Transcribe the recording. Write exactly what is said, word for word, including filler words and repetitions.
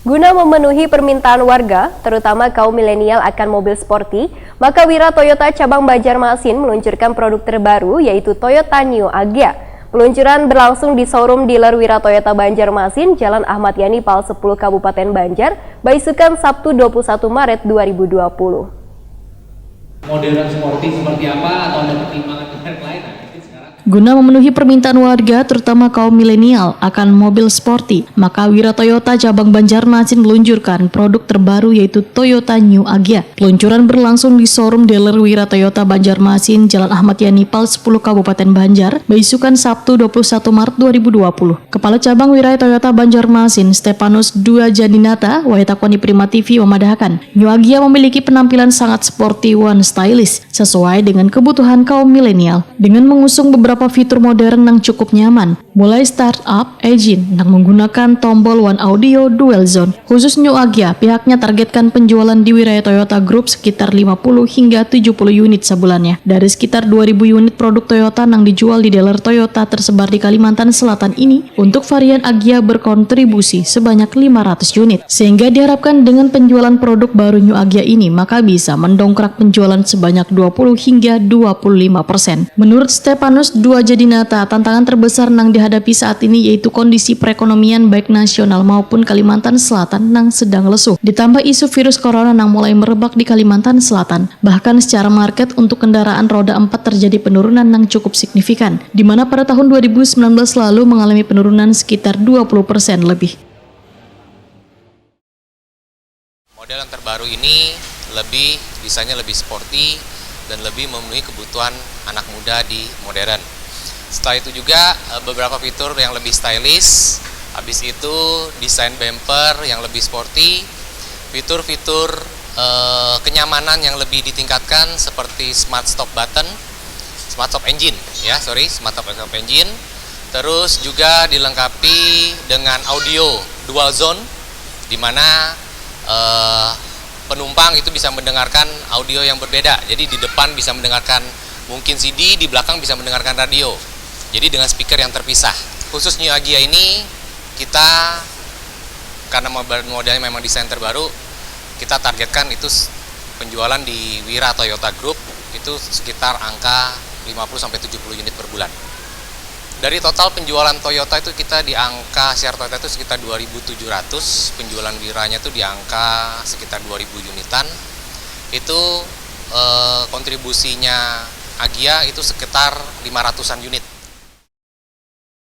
Guna memenuhi permintaan warga, terutama kaum milenial akan mobil sporty, maka Wira Toyota cabang Banjarmasin meluncurkan produk terbaru, yaitu Toyota New Agya. Peluncuran berlangsung di showroom dealer Wira Toyota Banjarmasin, Jalan Ahmad Yani, Pal sepuluh, Kabupaten Banjar, baisukan Sabtu, dua puluh satu Maret dua ribu dua puluh. Modern sporty seperti apa atau ada pertimbangan merek lain? Nah, mungkin sekarang Guna memenuhi permintaan warga, terutama kaum milenial, akan mobil sporty, maka Wira Toyota cabang Banjarmasin meluncurkan produk terbaru, yaitu Toyota New Agya. Peluncuran berlangsung di showroom dealer Wira Toyota Banjarmasin, Jalan Ahmad Yani, Pal sepuluh, Kabupaten Banjar, baisukan Sabtu, dua puluh satu Maret dua ribu dua puluh. Kepala Cabang Wira Toyota Banjarmasin, Stepanus Dua Jadinata, wayah takoni Prima T V, memadahakan, New Agya memiliki penampilan sangat sporty wan stylish, sesuai dengan kebutuhan kaum milenial, dengan mengusung beberapa fitur modern yang cukup nyaman, mulai start up engine yang menggunakan tombol wan audio dual zone. Khusus New Agya, pihaknya targetkan penjualan di Wira Toyota Group sekitar lima puluh hingga tujuh puluh unit sebulannya. Dari sekitar dua ribu unit produk Toyota yang dijual di dealer Toyota tersebar di Kalimantan Selatan ini, untuk varian Agya berkontribusi sebanyak lima ratus unit, sehingga diharapkan dengan penjualan produk baru New Agya ini, maka bisa mendongkrak penjualan sebanyak dua puluh hingga dua puluh lima persen. Menurut Stepanus Dua Jadinata, tantangan terbesar yang dihadapi saat ini yaitu kondisi perekonomian baik nasional maupun Kalimantan Selatan yang sedang lesu, ditambah isu virus corona yang mulai merebak di Kalimantan Selatan. Bahkan secara market untuk kendaraan roda empat terjadi penurunan yang cukup signifikan, di mana pada tahun dua ribu sembilan belas lalu mengalami penurunan sekitar dua puluh persen lebih. Model yang terbaru ini lebih, desainnya lebih sporty dan lebih memenuhi kebutuhan anak muda di modern. Setelah itu juga, eh, beberapa fitur yang lebih stylish, habis itu desain bumper yang lebih sporty, fitur-fitur, eh, kenyamanan yang lebih ditingkatkan seperti smart stop button, smart stop engine, ya, sorry, smart stop engine. Terus juga dilengkapi dengan audio dual zone, di mana, eh, penumpang itu bisa mendengarkan audio yang berbeda. Jadi di depan bisa mendengarkan mungkin C D, di belakang bisa mendengarkan radio. Jadi dengan speaker yang terpisah. Khusus New Agya ini, kita, karena model, modelnya memang desain terbaru, kita targetkan itu s-, penjualan di Wira Toyota Group itu sekitar angka lima puluh sampai tujuh puluh unit per bulan. Dari total penjualan Toyota itu, kita di angka share Toyota itu sekitar dua ribu tujuh ratus, penjualan Wiranya itu di angka sekitar dua ribu unitan. Itu, eh, kontribusinya Agya itu sekitar lima ratusan unit.